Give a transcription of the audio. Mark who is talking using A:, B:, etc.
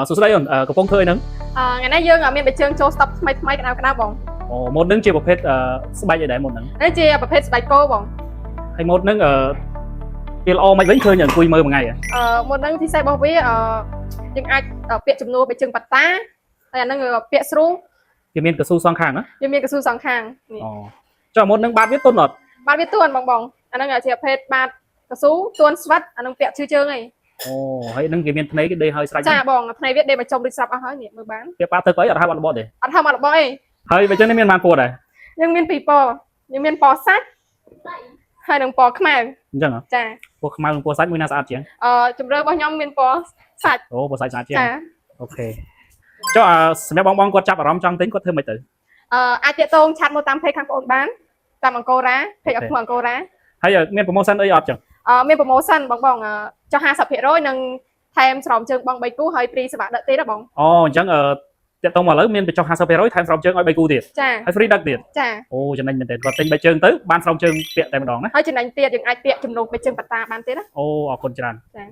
A: សួស្តីអូនកំពុងធ្វើអីហ្នឹង?
B: ថ្ងៃនេះយើងមានបិជើងចូល stock ថ្មីថ្មីក្តៅក្តៅបង។
A: អូម៉ូតហ្នឹងជាប្រភេទស្បែកអីដែរម៉ូតហ្នឹង?
B: នេះជាប្រភេទស្បែកគោបង។
A: ហើយម៉ូតហ្នឹងវាល្អមិនវិញឃើញអង្គុយមើលមួយថ្ងៃហ៎?
B: ម៉ូតហ្នឹងពិសេសរបស់វាយើងអាចពាក់ជំនួសបិជើងប៉ាតាហើយអាហ្នឹងពាក់ស្រួល។
A: វាមានកស៊ូសងខាងណា?
B: វាមានកស៊ូសងខាងនេះ។
A: អូចុះម៉ូតហ្នឹងបាតវាទន់អត់?
B: បាតវាទន់បងបងអាហ្នឹងជាប្រភេទបាតកស៊ូទន់ស្វិតអាហ្នឹងពាក់ឈឺជើងអី។
A: អូហើយហ្នឹងគេមានភ្នែកគេដេកហើយស្រេច?
B: ចាបងភ្នែកវាដេកមកចំរួចស្រាប់អស់ហើយនេះមើលបាន។
A: ពាក់បាតទៅអីអត់ហើបអត់របត់ទេ?
B: អត់ហើបអត់របត់អី។
A: ហើយបើចឹងនេះមានបានពណ៌ដែរ?
B: យើងមានពីរពណ៌យើងមានពណ៌សាច់ហើយនិងពណ៌ខ្មៅ។
A: អញ្ចឹងហ៎?
B: ចា។
A: ពណ៌ខ្មៅនិងពណ៌សាច់មួយណាស្អាតជាង?
B: ជំរឿរបស់ខ្ញុំមានពណ៌សាច់។
A: អូពណ៌សាច់ស្អាតជាង។
B: ចា។
A: OK ចុះសម្រាប់បងបងគាត់ចាប់អារម្មណ៍ចង់ទិញគាត់ធ្វើម៉េចទៅ?
B: អាចតាក់ទង chat មកតាម page ខាងបងអូនបានតាមអង្គរ៉ា page អត់ឈ្មោះអង្គរ៉ា។
A: ហើយមាន promotion អីអត់ចឹង?
B: មាន promotion បងបងចុះ50%និងថែមស្រោមជើងបង3គូហើយ free សេវាដឹកទៀតណាបង។
A: អូអញ្ចឹងតាក់ទងមកឥឡូវមានបញ្ចុះ50%ថែមស្រោមជើងឲ្យ3គូទៀត?
B: ចា។
A: ហើយ free ដឹកទៀត?
B: ចា។
A: អូចំណេញមែនទែនគាត់ទិញ3ជើងទៅបានស្រោមជើងពាក់តែម្ដងណា។
B: ហើយចំណេញទៀតយើងអាចពាក់ជំនួសបីជើងប៉ាតាបានទៀតណា។
A: អូអរគុណច្រើន។
B: ចា។